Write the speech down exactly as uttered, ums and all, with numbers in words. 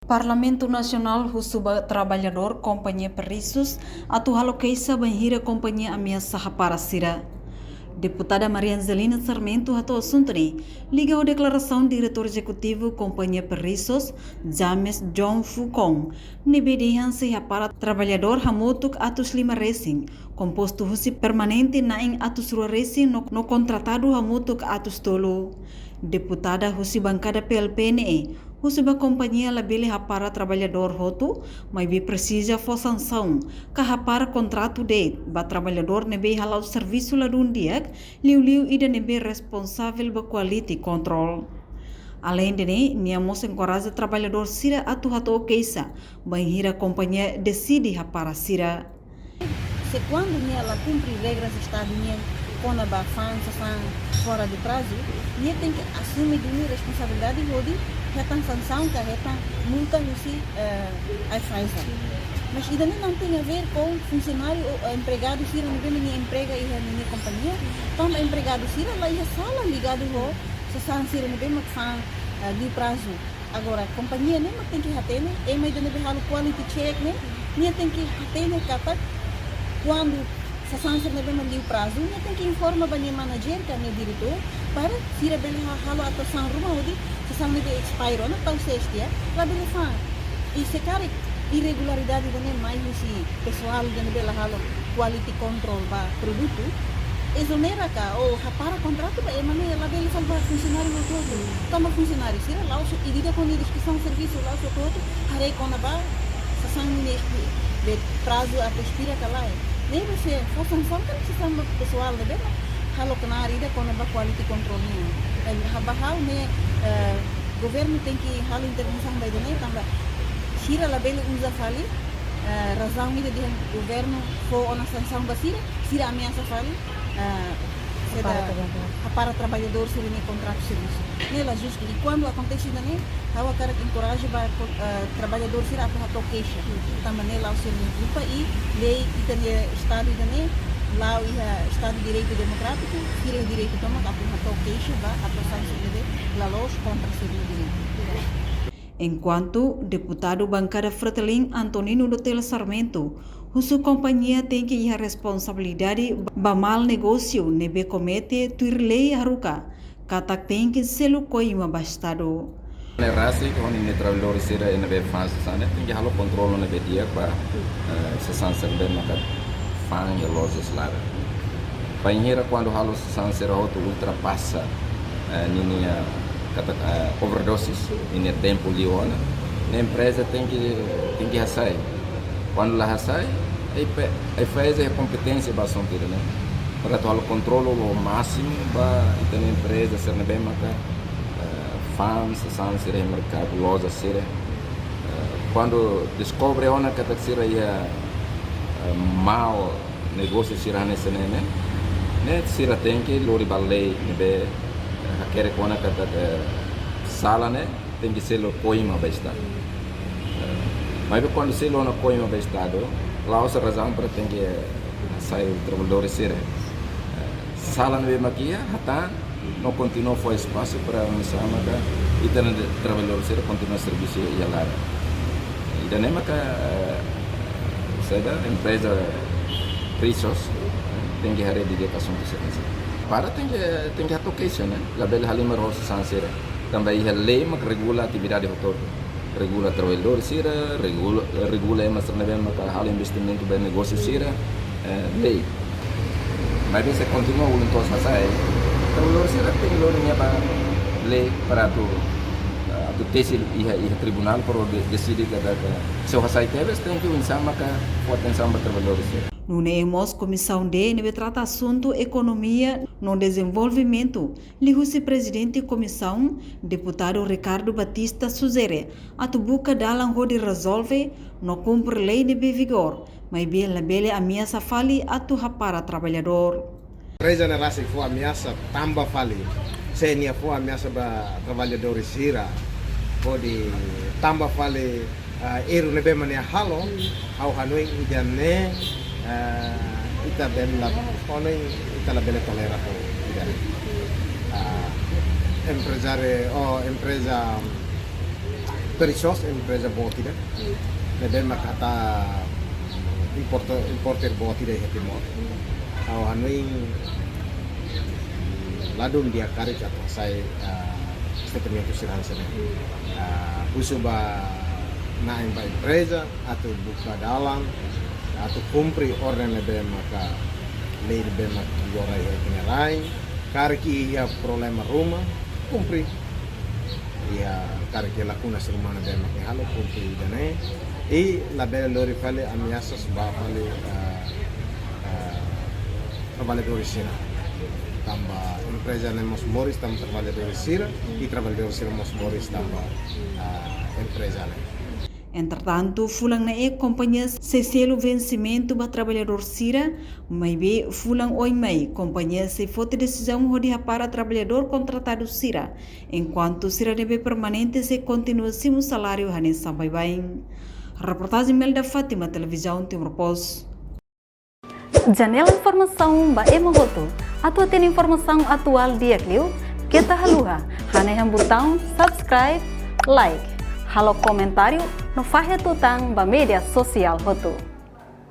Parlamentu Nasionál husu ba traballadór Kompañia Perissos atu halo keixa bainhira kompañia ameasa hapara sira. Deputada Maria Angelina Sarmento hato'o asuntu ne'e liga ho deklarasaun Diretór Ezekutivu Kompañia Perissos, James John Fucon, ne'ebé dehan sei hapara traballadór hamutuk atus lima resin, kompostu husi permanente na'in atus rua resin no, no kontratadu hamutuk atus tolu. Deputada husi bankada P L P ne'e husu ba kompañia labele hapara traballadór hotu, maibé presiza fó sansaun ka hapara kontratu de'it ba traballadór ne'ebé hala'o servisu ladún di'ak, liuliu ida ne'ebé responsavel ba quality control. Aleinde ne'e, nia mós enkoraja traballadór sira atu hato'o keixa bainhira kompañia deside hapara sira. Se kuandu nia la kumpre regras Estadu nian kona-ba fa'an sasán fora de prazu, nia tenke asume duni responsabilidade hodi hetan sansaun ka hetan multa husi, eh, Raiffeisen. Mas ida-ne'e não tem a ver com funcionáriu ou, eh, empregadu sira ne'ebé nia emprega iha ninia kompañia, tanba empregadu sira la iha sala ligadu ho sasán sira ne'ebé mak fa'an, eh, liu prazu. Agora, kompañia ne'e mak tenke hatene, ema ida ne'ebé halo quality check ne'e, nia tenke hatene katak kuandu sasán sira ne'ebé mak liu prazu, nia tenke informa ba nia manager ka nia diretór, para sira bele ha-, halo atuasaun ruma hodi sasán ne'ebé expire ona tau seis tiha, labele fa'an. I se karik irregularidade ida-ne'e mai husi pesoál ida ne'ebé la halo quality control ba produtu, ezonera ka ou hapara kontratu ba ema ne'e, labele fali ba funsionáriu hotu-hotu. Tanba funsionáriu sira la'ós, i ida-idak ho nia deskrisaun servisu la'ós hotu-hotu haree kona-ba sasán ne'e espi-, be prazu atu espira ka lae. Ne'ebé se fó sansaun karik sasán ba pesoál ne'ebé mak halo knaar ida kona-ba quality control nian. Eh, ba ha'u ne'e, eh, governu tenke halo intervensaun ba ida-ne'e tanba sira labele uza fali, eh, razaun ida dehan governu fó ona sansaun ba sira, sira ameasa fali, eh, hapara sira traballadór, hapara traballadór sira-nia kontratu servisu. Ne'e la justu. I kuandu akontese ida-ne'e, ha'u hakarak enkoraja ba, eh, traballadór sira atu hato'o keixa. Tanba ne'e la'ós sira-nia kulpa i lei, ita-nia Estadu ida-ne'e la'o iha Estadu Direitu Demokrátiku, sira iha direitu tomak atu hato'o keixa ba atuasaun sira ne'ebé la loos kontra sira-nia direitu. Enkuantu Deputadu Bankada Fretilin Antonino Dotel Sarmento husu kompañia tenke iha responsabilidade ba mal negósiu ne'ebé komete tuir lei haruka katak tenke selu koima ba Estadu. Ne'e rasik, ho ninia traballadór sira ne'ebé fa'an sasán ne'e tenke halo kontrolu ne'ebé di'ak ba, eh, sasán sira ne'ebé maka fa'an iha loja sira laran. Bainhira kuandu halo sasán sira hotu ultrapasa, eh, ninia katak, eh, overdosis, ninia tempu liu ona, ne'e empreza tenke, tenke hasai. Kuandu la hasai, Raiffei-, Raiffeisen iha kompeténsia ba asuntu ida-ne'e. Para atu halo kontrolu ho másimu ba ita-nia empreza sira ne'ebé maka, eh, fa'an sasán sira iha merkadu, loja sira. Eh, kuandu deskobre ona katak sira iha, eh, mau negósiu sira hanesan ne'e, ne'e sira tenke lori ba lei ne'ebé, eh, hakerek ona katak, eh, sala ne'e tenke selu koima ba Estadu. Eh, maibé kuandu selu ona koima ba Estadu, la'ós razaun para tenke, eh, hasai traballadór sira. Eh, sala ne'ebé mak iha, hatán, no kontinua fó espasu para oinsá maka ita-nia traballadór sira kontinua servisu iha laran. Ida-ne'e maka, eh, saida, empreza Perissos tenke haree didi'ak asuntu sira-ne'e. Para tenke, tenke hato'o keixa, ne'e. Labele halimar ho sasán sira. Tanba iha lei mak regula atividade hotu-hotu. Regula traballadór sira, regula, regula ema sira ne'ebé maka halo investimentu ba negósiu sira, eh, lei. Maibé se kontinua ulun to'os hasai, traballadór sira tenke lori nia ba lei para atu, atu tesi iha, iha tribunál para de-, deside katak, se hasai tebes tenke oinsá maka fó atensaun ba traballadór sira. Nune'e mós Komisaun D ne'ebé trata asuntu ekonomia no dezenvolvimentu, liuhusi Prezidente Komisaun, Deputadu Ricardo Batista sujere atu buka dalan hodi rezolve no kumpre lei ne'ebé vigor, maibé labele ameasa fali atu hapara traballadór. Empreza ne'e rasik fó ameasa tamba fali. Se nia fó ameasa ba traballadór sira hodi tamba fali, ah, erru ne'ebé mak nia halo, ha'u hanoin ida-ne'e, ah, ita bele la, hanoin ita labele tolera ho ida-ne'e. Ah, emprezáriu, oh, empreza, Perisos empreza boot ida. Ne'ebé mak ita importa, importer boot ida iha Timor. Ha'u hanoin ladún di'ak karik atu hasai, ah, statement sira hanesan ne'e. Ah, husu ba na'in ba empreza atu buka dalan atu kumpre orden ne'ebé maka lei ne'ebé maka iha rai, karik iha problema ruma, kumpre. Iha karik iha lakuna sira-ne'ebé mak halo, kumpre ida-ne'e. I labele lori fali ameasa ba fali, ah, ah, traballadór sira. Tanba empreza ne'e mós moris tanba traballadór sira, i traballadór sira mós moris tanba, ah, empreza ne'e. Entretantu, fulan ne'e kompañia sei selu vensimentu ba traballadór sira, maibé fulan oin mai kompañia sei foti desizaun hodi hapara traballadór kontratadu sira, enkuantu sira ne'ebé permanente sei kontinua simu saláriu hanesan baibain. Reportajen Melda Fátima, Televizaun Timor Post. Janela informasaun ba ema hotu. Atu hatene informasaun atuál di'ak liu, keta haluha hanehan butaun subscribe, like, halo komentáriu no fahe tutan ba média sosiál hotu.